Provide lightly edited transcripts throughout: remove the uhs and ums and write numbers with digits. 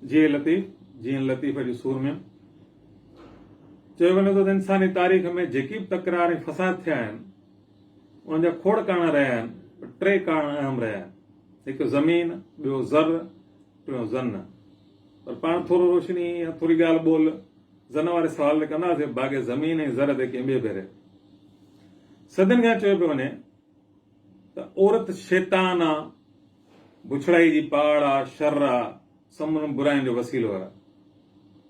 جيئي لطيف، جيئن لطيف جون سورميون. چيو وڃي ٿو ته انساني تاريخ ۾ جيڪي به تڪرار ۽ فساد ٿيا آهن، انهن جا کوڙ ڪارڻ رهيا آهن، پر ٽي ڪارڻ اهم رهيا آهن. هڪ زمين، ٻيو زر، ٽيون زن. پر پاڻ ٿورو روشني يا ٿوري ڳالهه ٻولهه زن واري سوال تي ڪنداسين، باقي زمين ۽ زر تي ڪنهن ٻئي ڀيري. صدين کان چيو پيو وڃي ته عورت شيطان آ، بڇڙائي جي پاڙ آ، شر آ، سمورن براين جو وسيلو آ.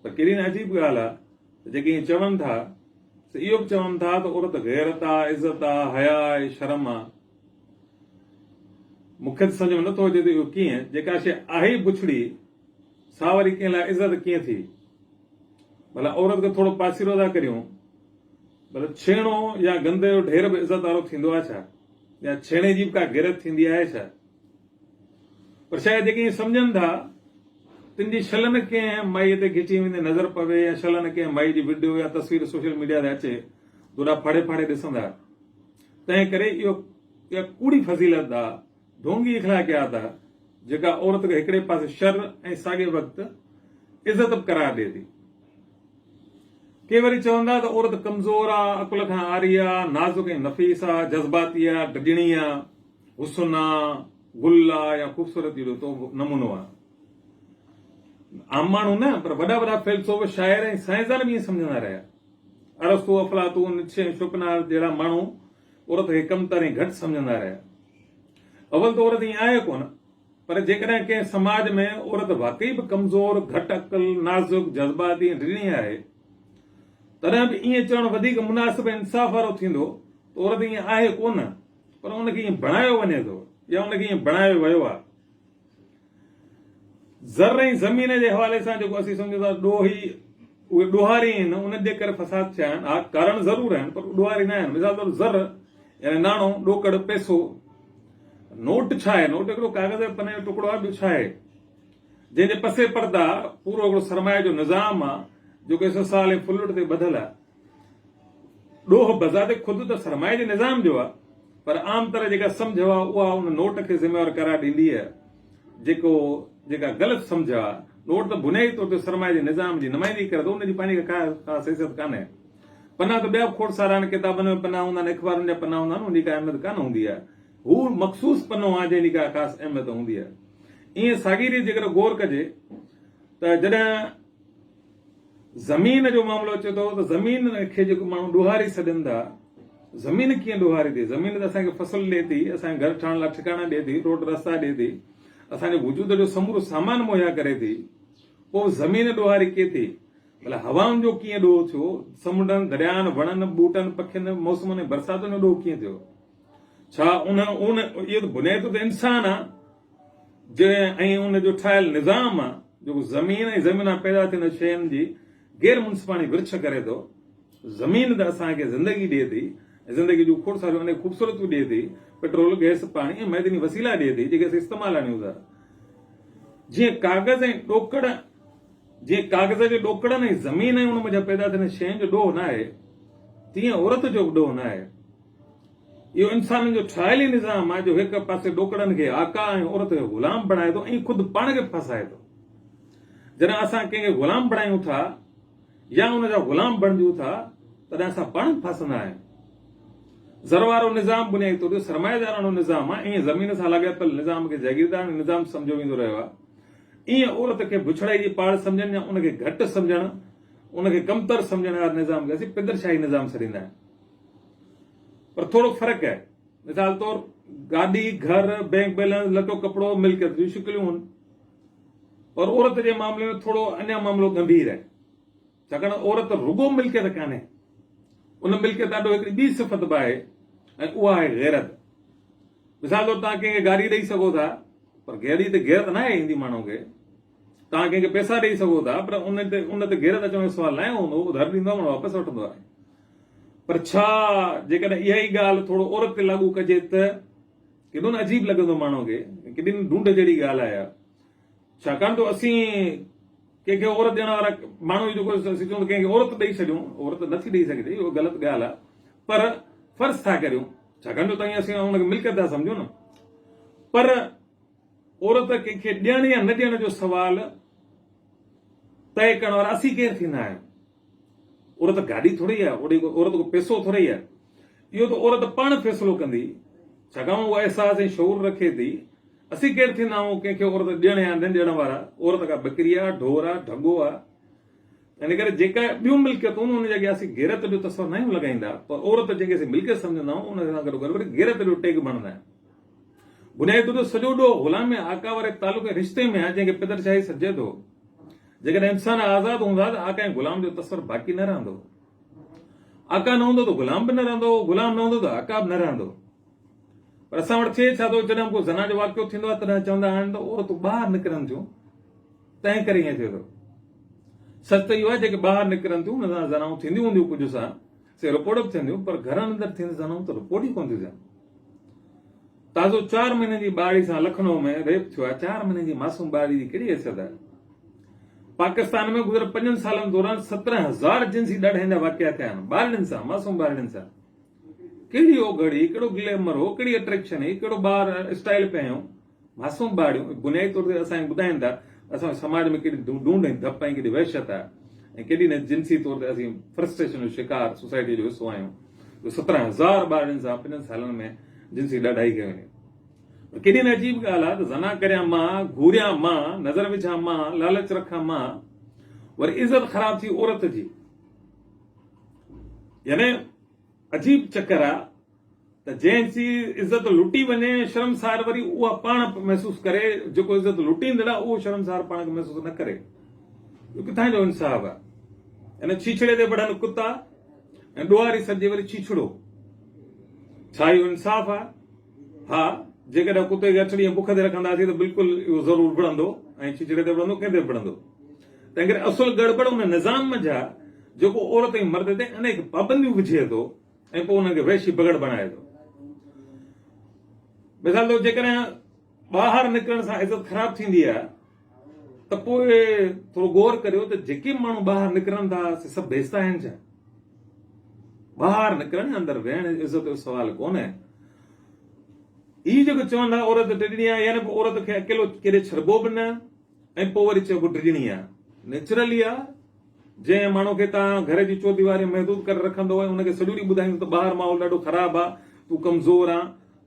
پر ڪيڏي نه عجيب ڳالهه آ ته جيڪي ائين چون ٿا سي اهو به چون ٿا ته عورت غيرت آ، عزت آ، حياء آهي، شرم آ. مون کي ته سمجهه ۾ نٿو اچي ته اهو ڪيئن، جيڪا شيء آهي ئي بڇڙي، سا وري ڪنهن لاء عزت ڪيئن ٿي؟ ڀلا عورت کي ٿورو پاسيرو ٿا ڪريون، ڀلا ڇيڻو يا گند جو ڍير به عزت وارو ٿيندو آ ڇا؟ يا ڇيڻي جي به ڪا غيرت ٿيندي آهي ڇا؟ پر شايد جيڪي ائين سمجهن ٿا، تن جي شل نه ڪنهن مائيء تي گهٽي ويندي نظر پوي يا شل نه ڪنهن مائيء جي وڊيو يا تصوير سوشل ميڊيا تي اچي، دوڏا ڦاڙي ڦاڙي ڏسندا. تنهن ڪري اهو اها ڪوڙي فضيلت آ، ڍونگي اخلاقيات آ، جيڪا عورت کي هڪڙي پاسي شر ۽ ساڳئي وقت عزت به قرار ڏئي ٿي. ڪي وري چوندا ته عورت ڪمزور آ، عقل کان عاري آ، نازڪ ۽ نفيس آ، جذباتي آ، ڊڄڻي آ، حسن آ، گل آ يا خوبصورتي جو تو نمونو آ. عام ماڻهو نه پر وڏا وڏا فيلسوف، شاعر ۽ سائنسدان به ائين سمجهندا رهيا. ارسطو، افلاطون، نٽشي ۽ شوپنهاور جهڙا ماڻهو عورت کي ڪمتر ۽ گهٽ سمجهندا رهيا. اول ته عورت ائين آهي ڪونه، پر جيڪڏهن ڪنهن سماج ۾ عورت واقعي به ڪمزور، گهٽ عقل، نازڪ، جذباتي ۽ ڊڄڻي آهي، تڏهن به ائين چوڻ وڌيڪ مناسب ۽ انصاف وارو ٿيندو ته عورت ائين آهي ڪونه، پر ان کي ائين بڻايو وڃي ٿو يا ان کي ائين بڻايو ويو آهي. زر ۽ زمين جي حوالي سان جيڪو اسين سمجهون ٿا ڏوهي اهي ڏوهاري آهن انهن جي ڪري فساد ٿيا آهن ها ڪارڻ ضرور آهن پر ڏوهاري نه آهن مثال طور زر يعني ناڻو ڏوڪڙ پئسو نوٽ ڇا آهي نوٽ هڪڙو ڪاغذ جي پني جو ٽڪڙو آهي ٻيو ڇا آهي جنهن جي پسي پردا پورو هڪڙو سرمايي جو نظام آهي جيڪو استحصال ۽ ڦرلٽ تي ٻڌل آهي ڏوهه بذات خود ته سرمائي جي نظام جو آهي پر عام طرح جيڪا سمجهه آهي اها ان نوٽ کي ذميوار قرار ڏيندي آهي جيڪو جيڪا غلط سمجهه آهي. نوٽ ته بنيادي طور تي سرمائي جي نظام جي نمائندگي ڪري ٿو ان جي پنهنجي ڪا خاص حيثيت ڪانهي. پنا ته ٻيا به کوڙ سارا آهن ڪتابن ۾ پنا هوندا آهن اخبارن جا پنا هوندا آهن ان جي ڪا اهميت ڪانه هوندي آهي. هو مخصوص پنو آهي جنهن جي ڪا خاص اهميت هوندي آهي. ائين ساڳي ريت جيڪڏهن غور ڪجي ته جڏهن زمين جو معاملو اچي ٿو ته زمين کي جيڪو ماڻهو ڏوهاري سڏين ٿا، زمين ڪيئن ڏوهاري ٿي؟ زمين ته اسان کي فصل ڏئي ٿي، اسان کي گهر ٺاهڻ لاء ٺڪاڻا ڏئي ٿي، روڊ رستا ڏئي ٿي، اسان جي وجود جو سمورو سامان مهيا ڪري ٿي، پوء زمين ڏوهاري ڪيئن ٿي؟ ڀلا هوائن جو ڪيئن ڏوهه ٿيو؟ سمنڊن، درياهن، وڻن، ٻوٽن، پکين، موسمن ۽ برساتن جو ڏوهه ڪيئن ٿيو؟ ڇا ان اهو ته بنيادي طور تي انسان آ. جنهن ۽ ان جو ٺاهيل نظام جيڪو زمين ۽ زمين مان پيدا ٿيندڙ شين جي غير منصفاڻي ورڇ ڪري ٿو، زمين ته اسان کي زندگي ڏئي ٿي ۽ زندگي جون کوڙ ساريون انيڪ خوبصورتيون ڏئي ٿي، پيٽرول، گئس، پاڻي ۽ معدني وسيلا ڏئي ٿي جيڪي اسين استعمال آڻيون ٿا. جيئن ڪاغذ ۽ ڏوڪڙ جيئن ڪاغذ جي ڏوڪڙن ۽ زمين ۽ ان منجهان پيدا ٿيندڙ شين جو ڏوهه ناهي، تيئن عورت جو به ڏوهه ناهي. اهو انسانن جو ٺاهيل ئي نظام آهي جو هڪ پاسي ڏوڪڙن کي آقا ۽ عورت کي غلام بڻائي ٿو ۽ خود پاڻ کي ڦاسائي ٿو. جڏهن اسان ڪنهن کي غلام بڻايون ٿا يا ان جا غلام بڻجون ٿا تڏهن اسان پاڻ به ڦاسندا آهيون. زر وارو نظام بنيادي طور تي سرمائيداراڻو نظام آهي ائين زمين سان لاڳاپيل نظام کي جاگيرداراڻي نظام سمجهيو ويندو رهيو آهي. ائين عورت کي بڇڙائي جي پاڙ سمجهڻ يا ان کي گهٽ سمجهڻ، ان کي ڪمتر سمجهڻ واري نظام کي اسين پدرشاهي نظام سڏيندا آهيون. پر ٿورو فرق آهي. مثال طور گاڏي، گهر، بئنڪ بيلنس، لٽو ڪپڙو ملڪيت جون شڪليون هن. پر عورت جي معاملي ۾ ٿورو اڃا معاملو ڳنڀير آهي. ڇاڪاڻ ته عورت رڳو ملڪيت ڪانهي. ان ملڪيت آڏو هڪڙي ٻي صفت به آهي ۽ اها آهي غيرت. مثال طور توهان ڪنهن کي گاڏي ڏئي سگهو ٿا پر گاڏي تي غيرت ناهي ايندي ماڻهو کي. توهان ڪنهن کي پئسا ڏئي سگهو ٿا پر ان تي ان تي غيرت اچڻ جو سوال ناهي هوندو. اڌار ڏيندو آهي ماڻهو واپس وٺندو آهي. پر ڇا جيڪڏهن اها ئي ڳالهه ٿورو عورت تي لاڳو ڪجي ته ڪيڏو نه عجيب لڳندو ماڻهو کي، ڪيڏي نه ڍونڍ جهڙي ڳالهه آهي اها. ڇاڪاڻ جو اسين ڪنهن کي عورت ڏيڻ وارا ماڻهو جيڪو اسين چئون ته ڪنهن کي عورت ڏئي ڇڏيون، عورت نٿي ڏئي سگهجي، اهو غلط ڳالهه آهي، پر فرض ٿا ڪريون، ڇاڪاڻ جو تائين اسين ان کي ملڪيت ٿا سمجهون نه، پر عورت ڪنهن کي ڏيڻ يا نه ڏيڻ جو سوال. طئي ڪرڻ وارا اسين ڪير ٿيندا آهيون؟ عورت گاڏي ٿوري آهي، عورت ڪو پئسو ٿوري آهي. اهو ته عورت پاڻ فيصلو ڪندي، ڇاڪاڻ اها احساس ۽ شعور رکي ٿي. اسين ڪير ٿيندا آهيون ڪنهن کي عورت ڏيڻ يا نه ڏيڻ وارا؟ عورت ڪا ٻڪري آهي، ڍور آهي، ڍڳو آهي. ان ڪري جيڪا ٻيون ملڪيتون آهن، انهن جي اڳيان اسين غيرت جو تصور ناهيون لڳائيندا، پر عورت جنهن کي اسين ملڪيت سمجهندا آهيون، ان سان گڏوگڏ وري غيرت جو ٽيگ به هڻندا آهيون. بنيادي طور تي سڄو ڏوهه غلام ۽ آقا واري تعلق ۽ رشتي ۾ آهي، جنهن کي پدرشاهي سڏجي ٿو. جيڪڏهن انسان آزاد هوندا ته آقا ۽ غلام جو تصور باقي نه رهندو. آقا نه هوندو ته غلام به نه رهندو، غلام نه هوندو ته آقا به نه رهندو. پر اسان وٽ ٿئي ڇا ٿو، جڏهن به ڪو زنا جو واقعو ٿيندو آهي تڏهن چوندا آهن ته عورتون ٻاهر نڪرن ٿيون، تنهن ڪري ائين ٿئي ٿو. سچ ته اهو آهي جيڪي ٻاهر نڪرن ٿيون انهن سان زنائون ٿينديون هونديون ڪجهه سان سي رپورٽ به ٿين ٿيون پر گهرن اندر ٿيندڙ زنائون ته رپورٽ ئي ڪونه ٿيون ٿين. تازو چار مهينن جي ٻارڙي سان لکنؤ ۾ ريپ ٿيو آهي، چار مهينن جي معصوم ٻارڙي جي ڪهڙي حيثيت آهي؟ پاڪستان ۾ گذريل پنجن سالن دوران 17 هزار جنسي ڏاڍائين جا واقعا ٿيا آهن ٻارڙين سان، معصوم ٻارڙين سان. ڪهڙي اوگهڙ هئي، ڪهڙو گليمر هو، ڪهڙي اٽريڪشن هئي، ڪهڙو ٻار اسٽائيل پئي هنيو، معصوم ٻارڙيون بنيادي طور تي اسان کي ٻڌائين ٿا ته اسان جي سماج ۾ ڪيڏي ڍونڍ ۽ ڌپ ۽ ڪيڏي وحشت آهي ۽ ڪيڏي نه جنسي طور تي اسين فرسٽريشن جو شڪار سوسائٽي جو حصو آهيون جو 17 هزار ٻارڙين سان پنجن سالن ۾ جنسي ڏاڍائي ڪئي وڃي. پر ڪيڏي نه عجيب ڳالهه آهي ته زنا ڪريان مان، گهوريان مان، نظر وجهان مان، لالچ رکان مان، وري عزت خراب ٿي عورت جي. يعني عجيب چڪر آهي. ته جنهن جي عزت لٽي وڃي شرمسار وري اها پاڻ محسوس ڪري، جيڪو عزت لٽيندڙ آهي اهو شرمسار پاڻ کي محسوس نه ڪري. اهو ڪٿان جو انصاف آهي؟ يعني ڇيڇڙي تي وڙهن ڪتا ۽ ڏوهاري سڏجي وري ڇيڇڙو. ڇا اهو انصاف آهي؟ ها، جيڪڏهن ڪتي کي اٺ ڏينهن بک تي رکنداسين ته بلڪل اهو ضرور وڙهندو ۽ ڇيڇڙي تي وڙهندو ڪنهن تي به وڙهندو. تنهنڪري اصل گڙٻڙ ان نظام منجهه آهي جيڪو عورت ۽ مرد تي انيڪ پابنديون وجهي ٿو. ۽ پوء انهن کي وحشي بگهڙ بڻائي ٿو. مثال طور جيڪڏهن ٻاهر نڪرڻ سان عزت خراب ٿيندي آهي ته پوء ٿورو غور ڪريو ته جيڪي ماڻهو ٻاهر نڪرن ٿا سي سڀ بيستا آهن ڇا؟ ٻاهر نڪرڻ يا اندر ويهڻ عزت جو سوال ڪونهي. هي جيڪو چون ٿا عورت ڊڄڻي آهي يعني پوء عورت کي اڪيلو ڪيڏي ڇڏبو به نه ۽ پوء وري چئبو ڊڄڻي آهي. نيچرلي آهي جنهن ماڻهو کي توهان گهر جي چوديواري محدود ڪري رکندؤ ۽ ان کي سڄو ڏينهن ٻڌائيندؤ ته ٻاهر ماحول ڏاڍو خراب آهي، تون ڪمزور آن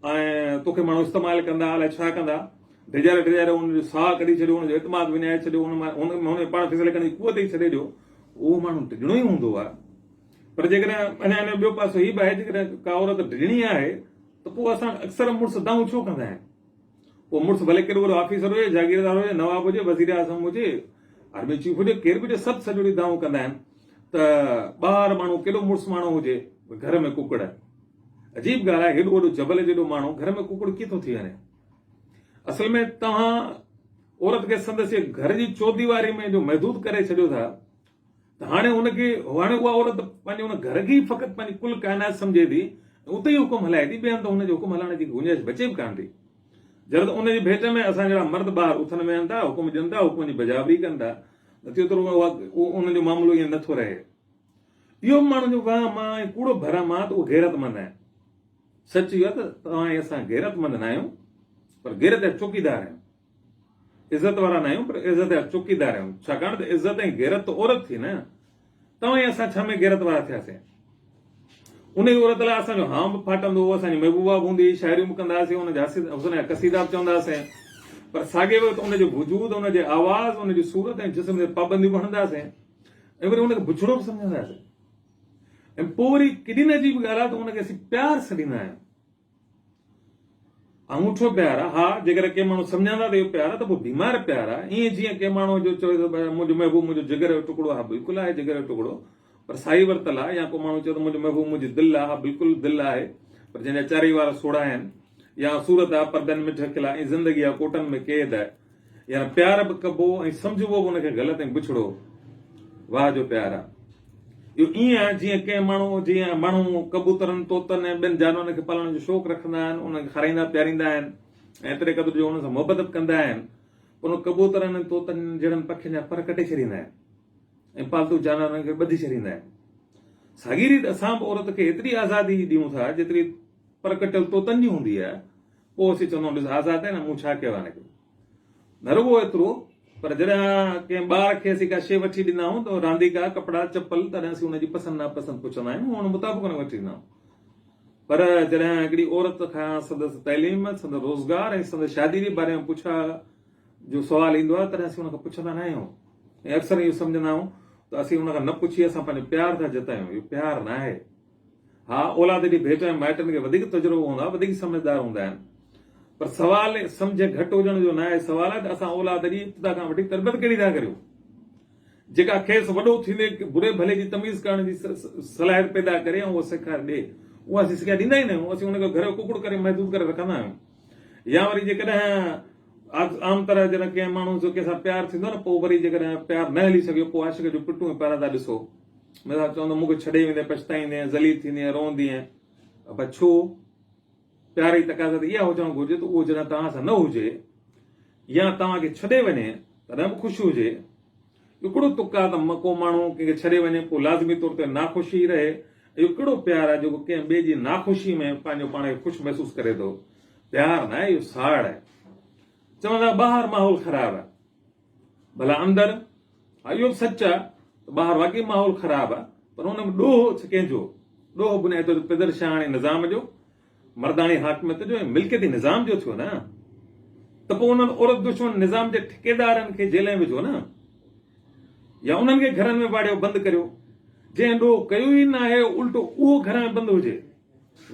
۽ توکي ماڻهو استعمال ڪندا، الائي ڇا ڪندا. ڊيڄاري ڊيڄاري ان جو ساهه ڪڍي ڇڏيو، ان جو اعتماد وڃائي ڇڏيو، ان مان ان ۾ پاڻ فيصلي ڪرڻ جي قوت ئي ڇڏي ڏيو. اهو ماڻهو ڊڄڻو ئي هوندو آهي. پر جيڪڏهن اڃا ان جو ٻيو پاسو هي به آهي جيڪڏهن ڪا عورت ڊڄڻي آهي ته پوء اسان اڪثر مڙس دانهون ڇو ڪندا آهن؟ پوء مڙس ڀلي ڪيڏو وڏو آفيسر هجي، جاگيردار هجي، نواب هجي، وزيراعظم هجي، آرمي چيف هجي، ڪير به هجي سڀ سڄو ڏينهن دانهون ڪندا آهن ته ٻاهر ماڻهو ڪيڏو مڙس ماڻهو هجي، گهر ۾ ڪڪڙ. عجيب ڳالهه آهي هيڏو وڏو جبل جيڏو ماڻهو گهر ۾ ڪڪڙ ڪيئن ٿو ٿي وڃي؟ اصل ۾ توهان عورت کي سندس جي گهر جي چوديواري ۾ جو محدود ڪري ڇڏيو ٿا ته هاڻي ان کي هاڻي اها عورت پنهنجي ان گهر کي ئي فقط پنهنجي ڪل ڪائنات سمجهي ٿي ۽ اتي ئي حڪم هلائي ٿي، ٻئي هنڌ ته هن جي حڪم هلائڻ جي گنجائش بچي به ڪانه ٿي. جڏهن ته ان جي ڀيٽ ۾ اسان جهڙا مرد ٻاهر اٿن ويهن ٿا، حڪم ڏين ٿا، حڪم جي بجاوري ڪن ٿا، نتيجو طور اها انهن جو معاملو ائين نٿو رهي. اهو به ماڻهن جو وهم آهي ۽ ڪوڙو ڀرم آهي ته اهي غيرتمند آهن. سچ اهو آهي ته توهان ۽ اسان غيرتمند ناهيون پر غيرت جا چوڪيدار آهيون. عزت وارا ناهيون پر عزت جا چوڪيدار آهيون ڇاڪاڻ ته عزت ۽ غيرت ته عورت ٿي نه توهان ۽ اسان ڇا ۾ غيرت وارا ٿياسين انهي عورت لاء اسان جو هانء به ڦاٽندو هو اسان جي محبوبا به هوندي هئي شاعريون به ڪندا هئاسين ان جا حسن جا قصيدا به چوندا هئاسين پر ساڳئي وقت ان جو وجود ان جي آواز ان جي صورت ۽ جسم تي پابنديون به هڻندا هئاسين ۽ وري ان کي بڇڙو به سمجهندا هئاسين ۽ پوء وري ڪيڏي نه عجيب ڳالهه آهي ته ان کي اسين پيار سڏيندا آهيون آڱوٺو پيار آ، ها جيڪڏهن ڪي ماڻهو سمجهندا ته اهو پيار آ ته پوء بيمار پيار آ، ائين جيئن ڪي ماڻهو جو چوي ٿو ته منهنجو محبوب منهنجو جگر جو ٽڪڙو آ، ها بلڪل آهي جگر جو ٽڪڙو پر سائي ورتل آ، يا ڪو ماڻهو چوي ته منهنجو محبوب منهنجي دل آ، ها بلڪل دل آهي پر جنهن جا چارئي وار سوڙها آهن، يا صورت آ پردن ۾ ڍڪيل آ ۽ زندگي آ ڪوٽن ۾ قيد آ، يعني پيار به ڪبو ۽ سمجهبو به ان کي غلط ۽ بڇڙو. واهه جو پيار آ. اهو ائين آهي جيئن ڪنهن ماڻهو جيئن ماڻهو ڪبوترن، طوطن ۽ ٻين جانورن کي پالڻ جو شوق رکندا آهن، انهن کي کارائيندا پياريندا آهن ۽ ايتري قدر جو انهن سان محبت به ڪندا آهن پر انهن ڪبوترن ۽ طوطن جهڙن پکين جا پر ڪٽي ڇڏيندا آهن ۽ پالتو جانورن کي ٻڌي ڇڏيندا آهن. ساڳي ريت اسان به عورت کي ايتري آزادي ڏيون ٿا جيتري پر ڪٽيل طوطن جي هوندي آهي. پوء اسين چوندا آهيون ڏس آزاد آهي نه مون ڇا ڪيو آهي هن کي. نه رڳو ايترو پر جڏهن ڪنهن ٻار کي اسين ڪا شيء وٺي ڏيندا آهيون ته رانديڪا، ڪپڙا، چپل تڏهن اسين ان جي پسند ناپسند پڇندا آهيون ۽ ان مطابق ان کي وٺي ڏيندا آهيون. پر جڏهن هڪڙي عورت کان سندس تعليم، سندس روزگار ۽ سندس شادي جي باري ۾ پڇا جو سوال ايندو آهي تڏهن اسين ان کان پڇندا نه آهيون ۽ اڪثر اهو سمجهندا آهيون ته اسين ان کان نه پڇي اسان پنهنجو پيار ٿا جتايون. اهو پيار نه آهي. ها اولاد جي ڀيٽ ۾ مائٽن کي وڌيڪ تجربو هوندو آهي، وڌيڪ سمجهدار هوندا آهن. پر سوال سمجهه گهٽ هجڻ جو نه آهي، سوال آهي ته اسان اولاد جي ابتدا کان وٺي تربيت ڪهڙي ٿا ڪريون، جيڪا کيس وڏو ٿيندي بري ڀلي جي تميز ڪرڻ جي صلاحيت پيدا ڪري ۽ اها سيکاري ڏي. اها اسين سکيا ڏيندا ئي نه آهيون، اسين ان کي گهر جو ڪڪڙ ڪري محدود ڪري رکندا آهيون. يا وري جيڪڏهن عام طرح جڏهن ڪنهن ماڻهو جو ڪنهن سان پيار ٿيندو آهي نه پوء وري جيڪڏهن پيار نه هلي سگهيو پوء عاشق جون پٽون ۽ پارا ٿا ڏسو. مثال چوندو مون کي ڇڏي ويندين پڇتائيندين ذليل ٿيندين روئندين. ابا ڇو؟ پيار جي تقاضا ته اها هجڻ گهرجي ته اهو جڏهن توهان سان نه هجي يا توهان کي ڇڏي وڃي تڏهن به خوش هجي. اهو ڪهڙو تڪ آهي ته ڪو ماڻهو ڪنهن کي ڇڏي وڃي پوء لازمي طور تي ناخوش ئي رهي. اهو ڪهڙو پيار آهي جيڪو ڪنهن ٻئي جي ناخوشي ۾ پنهنجو پاڻ کي خوش محسوس ڪري ٿو. پيار نه آهي اهو ساڙ آهي. چوندا ٻاهر ماحول خراب آهي. ڀلا اندر؟ ها اهو به سچ آهي ته ٻاهر واقعي ماحول خراب آهي پر ان ۾ ڏوهه ڪنهن جو؟ ڏوهه بنيادي طور تي پدر شاهاڻي نظام جو، مرداڻي حاڪميت جو ۽ ملڪيتي نظام جو ٿيو نه ته پوء انهن عورت دشمن نظام جي ٺيڪيدارن کي جيل ۾ وجهو نه يا انهن کي گهرن ۾ واڙيو بند ڪريو جنهن ڏوهه ڪيو ئي ناهي الٽو اهو گهر ۾ بند هجي.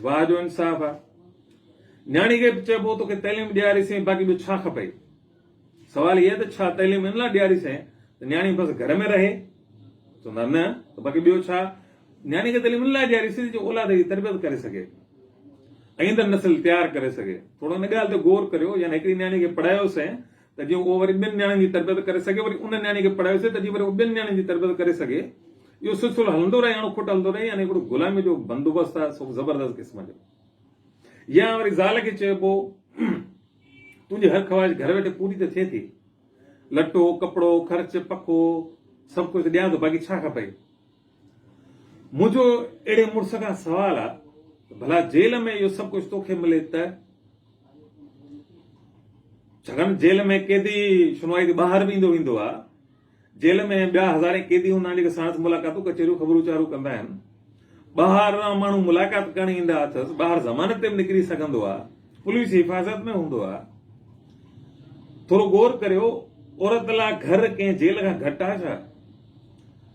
واهه جو انصاف آهي. نياڻي کي به چئبو توکي تعليم ڏياريسين باقي ٻيو ڇا کپئي؟ سوال هي آهي ته ڇا تعليم ان لاء ڏياريسين ته نياڻي بس گهر ۾ رهي؟ چوندا نه ته باقي ٻيو ڇا؟ نياڻي کي تعليم ان لاء ڏياريسين جو اولاد جي تربيت ڪري سگهي، ايندڙ نسل تيار ڪري سگهي. ٿورو ان ڳالهه تي غور ڪريو، يعني هڪڙي نياڻي کي پڙهايوسين ته جيئن اهو وري ٻين نياڻين جي تربيت ڪري سگهي، وري ان نياڻي کي پڙهايوسين ته جيئن وري اهو ٻين نياڻين جي تربيت ڪري سگهي. اهو سلسلو هلندو رهي، اڻ کٽ هلندو رهي، يعني هڪڙو غلامي جو بندوبست آهي سو زبردست قسم جو. يا وري زال کي چئبو تنهنجي هر خواهش گهر ويٺي پوري ته ٿئي ٿي. لٽو، ڪپڙو، خرچ، پکو سڀ ڪجهه ته ڏيان ٿو باقي ڇا کپئي؟ منهنجو اهڙي مڙس کان سوال آ ته ڀلا جيل ۾ اهو سڀ ڪجهه توکي ملي ته؟ ڇاڪاڻ جيل ۾ قيدي شنوائي تي ٻاهر به ايندو ويندو آ. جيل ۾ ٻيا هزارين قيدي هوندا آهن جيڪي ساڻس ملاقاتون، ڪچهريون، خبرون چارون ڪندا آهن. ٻاهران ماڻهو ملاقات ڪرڻ ايندا اٿس، ٻاهر ضمانت تي به نڪري سگهندو آ، پوليس جي حفاظت ۾ هوندو آ. ٿورو غور ڪريو، عورت لاء گهر ڪنهن جيل کان گهٽ آ ڇا؟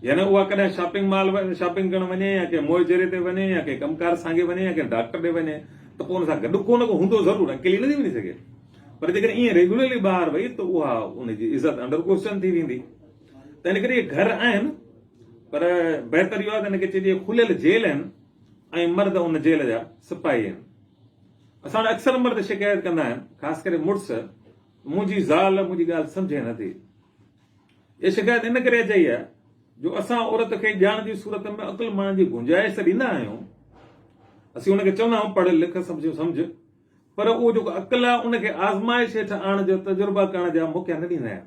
يعني اها ڪڏهن شاپنگ مال شاپنگ ڪرڻ وڃي يا ڪنهن موئجري تي وڃي يا ڪنهن ڪم ڪار سانگي وڃي يا ڪنهن ڊاڪٽر ڏي وڃي ته پوء ان سان گڏ ڪو نه ڪو هوندو ضرور، اڪيلي نٿي وڃي سگهي. پر جيڪڏهن ائين ريگيولرلي ٻاهر وئي ته اها ان جي عزت انڊر ڪوئسچن ٿي ويندي. تنهن ڪري اهي گهر آهن پر بهتر اهو آهي ته ان کي چئجي کليل جيل آهن ۽ مرد ان جيل جا سپاهي آهن. اسان وٽ اڪثر مرد شڪايت ڪندا آهن خاص ڪري مڙس منهنجي زال منهنجي ڳالهه سمجهي نه ٿي. اها شڪايت ان ڪري اجائي آهي جو اسان عورت کي ڄاڻ جي صورت ۾ عقل ماڻڻ جي گنجائش ته ڏيندا آهيون. اسين ان کي چوندا آهيون پڙهه لک سمجهه سمجهه پر اهو جيڪو عقل آهي ان کي آزمائش هيٺ آڻڻ جو تجربا ڪرڻ جا موقعا نه ڏيندا آهن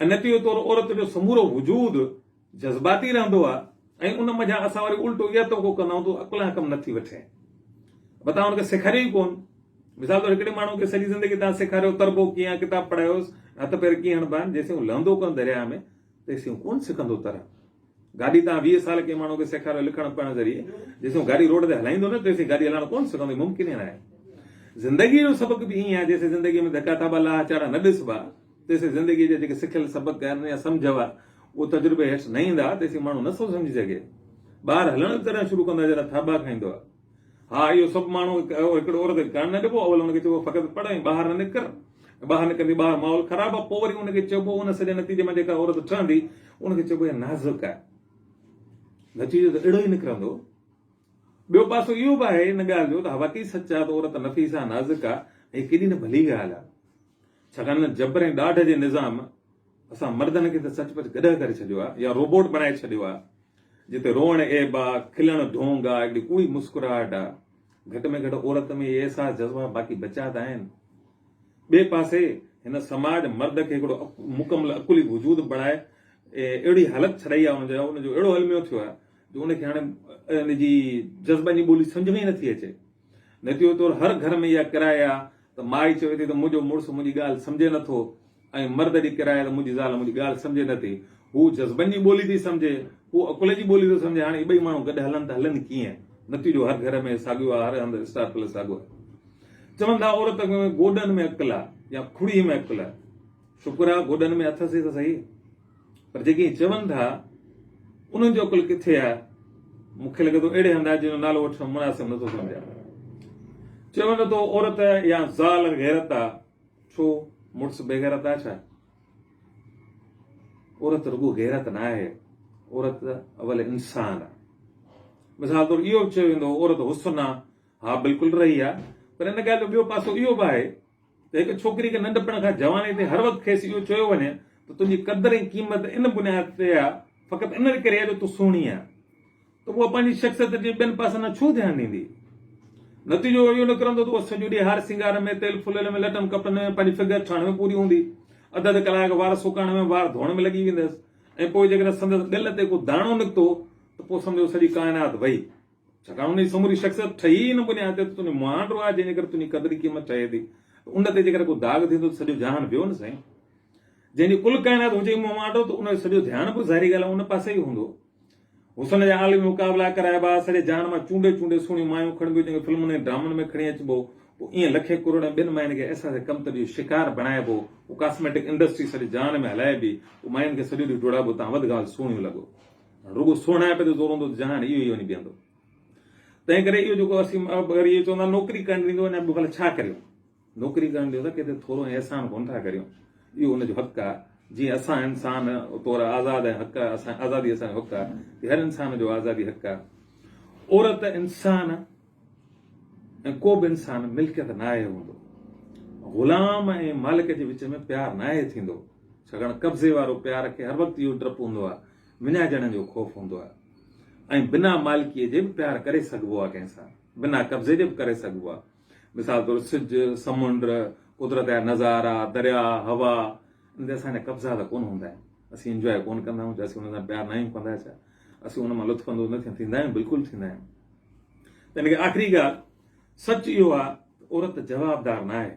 ۽ نتيجي طور عورت جو سمورو وجود جذباتي رهندو آهي ۽ ان منجهان اسان وري الٽو اها توقع ڪندا آهيون ته عقل کان ڪم نه ٿي وٺي پر توهان ان کي سيکاريو ئي ڪونه. مثال طور هڪڙي ماڻهو کي سڄي زندگي توهان سيکاريو تربو ڪيئن آهي ڪتاب پڙهايوس هٿ پير ڪيئن هڻبا آهن جيسين هو لهندو ڪونه درياهه ۾ تيسين هو ڪونه سکندو ترڻ. گاڏي توهان 20 سال ڪنهن ماڻهو کي سيکاريو لکڻ پڙهڻ ذريعي، جيسين هو گاڏي روڊ تي هلائيندو نه تيسين گاڏي هلائڻ ڪونه سکندو، هي ممڪن ئي ناهي. زندگيء جو سبق به ائين آهي، جيسين زندگيء ۾ ڌڪا ٿاٻا لاها چاڙها نه ڏسبا، تيسين زندگيء جا جيڪي سکيل سبق آهن يا سمجهه آهي، اهو تجربي هيٺ نه ايندا، تيسين ماڻهو نه ٿو سمجهي سگهي. ٻار هلڻ به تڏهن شروع ڪندو آهي جڏهن ٿاٻا کائيندو آهي. ها اهو سڀ ماڻهو هڪڙو عورت کي ڪرڻ نه ڏبو، اول ان کي چئبو فقط پڙهه ۽ ٻاهر نه نڪر، ٻاهر نڪرندي ٻاهر ماحول خراب آهي، پوء وري ان کي چئبو ان سڄي نتيجي مان جيڪا عورت ٺهندي ان کي چئبو اها نازڪ آهي. نتيجو ته اهڙو ئي نڪرندو. ٻيو پاسو اهو به آهي ان ڳالهه جو ته ها واقعي سچ آهي ته عورت نفيس آهي، نازڪ آهي ۽ ڪيڏي نه ڀلي ڳالهه آهي. ڇاڪاڻ ته جبر ۽ ڏاڍ جي نظام اسان مردن کي ته سچ پچ گڏهه ڪري ڇڏيو آهي يا روبوٽ بڻائي ڇڏيو آهي. جتي روئڻ عيب آ، کلڻ ڍونگ آ، هڪڙي ڪوڙي مسڪراهٽ آ. گهٽ ۾ گهٽ عورت ۾ اهي احساس جذبا باقي بچيا ته آهن. ٻئي پاسي هن سماج مرد کي هڪڙو مڪمل عقلي وجود بڻائي اهڙي حالت ڇڏائي آ ان جا ان جو اهڙو الميو ٿيو آ جو ان کي هاڻي ان جي جذبن جي ٻولي سمجهه ۾ ئي نٿي اچي. نتيجي طور هر گهر ۾ اها ڪراء آ ته مائي چوي ٿي ته منهنجو مڙس منهنجي ڳالهه سمجهي نٿو. ۽ مرد جي ڪرايا ته منهنجي زال منهنجي ڳالهه سمجهي نه ٿي. هو جذبن جي ٻولي ٿي سمجهي، هو عقل جي ٻولي ٿو سمجهي، هاڻي اهي ٻئي ماڻهو گڏ هلن ته هلن ڪيئن؟ نتيجو هر گهر ۾ ساڳيو آهي، هر هنڌ اسٽار پلس ساڳيو آهي. چون ٿا عورت ۾ گوڏن ۾ عقل آهي يا کڙي ۾ عقل آهي. شڪر آهي گوڏن ۾ اٿس ئي ته سهي. پر جيڪي ائين چون ٿا انهن جو عقل ڪٿي آهي؟ مون کي لڳي ٿو اهڙي هنڌ آهي جنهن جو نالو وٺڻ مناسب نٿو سمجهان. چيو وڃي ٿو عورت يا زال غيرت آهي. ڇو مڙس بي غيرت آهي ڇا؟ عورت رڳو غيرت نه آهي، عورت اول انسان آهي. مثال طور اهو به چيو ويندو هو عورت حسن آهي، ها بلڪل رهي آهي، پر ان ڳالهه جو ٻيو پاسو اهو به آهي ته هڪ ڇوڪري کي ننڍپڻ کان جواني تائين هر وقت کيس اهو چيو وڃي ته تنهنجي قدر ۽ قيمت ان بنياد تي آهي فقط ان ڪري آهي جو تون سهڻي آهين. ته اها پنهنجي شخصيت جي ٻين پاسن ڏانهن ڇو ڌيان ڏيندي؟ نتيجو اهو نڪرندو ته اها سڄو ڏينهن هار سينگار ۾، تيل ڦليل ۾، لٽن ڪپڙن ۾، پنهنجي فگر ٺاهڻ ۾ پوري هوندي. اڌ اڌ ڪلاڪ وار سڪائڻ ۾، وار ڌوئڻ ۾ لڳي ويندس ۽ پوء جيڪڏهن سندس ڳل تي ڪو داڻو نڪتو ته پوء سمجهو سڄي ڪائنات وئي. ڇاڪاڻ ان جي سموري شخصيت ٺهي ئي ان بنياد تي ته تنهنجو مهانڊو آهي جنهن جي ڪري تنهنجي قدر قيمت ٺهي ٿي. ته ان تي جيڪڏهن ڪو داغ ٿيندو ته سڄو جهان ويو نه سائين. جنهن جي ڪل ڪائنات هجي ئي مهانڊو ته ان جو سڄو ڌيان به ظاهري ڳالهه آهي ان پاسي ئي هوندو. حسن جا عالمي مقابلا ڪرائبا، سڄي جهان مان چونڊي چونڊي سهڻيون مايون کڻبيون جن کي فلمن ۽ ڊرامن ۾ کڻي اچبو، پوء ائين لکين ڪروڙين ٻين ماين کي احساس ڪمتري جو شڪار بڻائبو، پوء ڪاسميٽڪ انڊسٽري سڄي جهان ۾ هلائبي، پوء ماين کي سڄو ڏينهن ڊوڙائبو تان وڌ کان وڌ سهڻيون لڳو. هاڻ رڳو سهڻائپ تي زور هوندو ته جهان اهو ئي وڃي بيهندو. تنهن ڪري اهو جيڪو اسين وري اهو چوندا نوڪري ڪرڻ ڏيندو اڃا ٻيو ڀلا ڇا ڪريون. نوڪري ڪرڻ ڏيو ته ڪنهن تي ٿورو ۽ احسان ڪونه ٿا ڪريون. اهو ان جو حق آهي. جيئن اسان انسان طور آزاد ۽ حق اسان آزادي اسان جو حق آهي تيئن هر انسان جو آزادي حق آهي. عورت انسان ۽ ڪو به انسان ملڪيت ناهي هوندو. غلام ۽ مالڪ جي وچ ۾ پيار ناهي ٿيندو. ڇاڪاڻ قبضي وارو پيار کي هر وقت اهو ڊپ هوندو آهي، وڃائجڻ جو خوف هوندو آهي ۽ بنا مالڪيء جي به پيار ڪري سگهبو آهي ڪنهن سان، بنا قبضي جي به ڪري سگهبو آهي. مثال طور سج، سمنڊ، قدرت جا نظارا، درياء، هوا، ان تي اسان جا قبضا ته ڪونه هوندا آهن. اسين انجواء ڪونه ڪندا آهيون ڇا اسين انهن سان پيار ناهيون ڪندا ڇا؟ اسين ان مان لطف اندوز نه ٿيندا آهيون؟ بلڪل ٿيندا آهيون. تنهن ڪري آخري ڳالهه سچ اهو آهي ته عورت جوابدار ناهي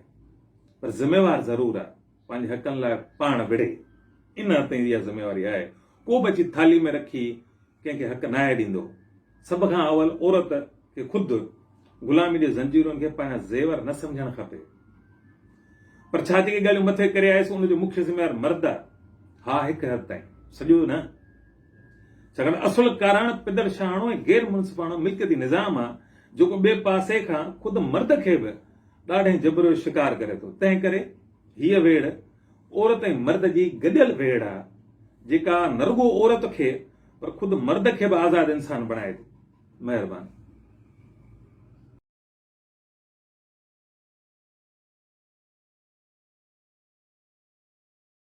پر ذميوار ضرور آهي. پنهنجي حقن لاء پاڻ وڙهي. ان حد تائين اها ذميواري آهي. ڪو به اچي ٿالهي ۾ رکي ڪنهن کي حق ناهي ڏيندو. سڀ کان اول عورت کي خود غلامي جي زنجيرن کي پنهنجا زيور نه سمجهڻ کپي. پر ڇا جيڪي ڳالهيون مٿي ڪري آيس ان جو مکيه ذميوار مرد آهي؟ ها هڪ حد تائين، سڄو نه. ڇاڪاڻ ته اصل ڪارڻ پدرشاهاڻو ۽ غير منصفاڻو ملڪيتي نظام آهي جيڪو ٻئي پاسي کان خود مرد کي به ڏاڍ ۽ جبر جو شڪار ڪري ٿو. تنهن ڪري هيء ويڙهه عورت ۽ مرد جي گڏيل ويڙهه آهي جيڪا نه رڳو عورت کي پر خود مرد کي به آزاد انسان بڻائي ٿي. مهرباني.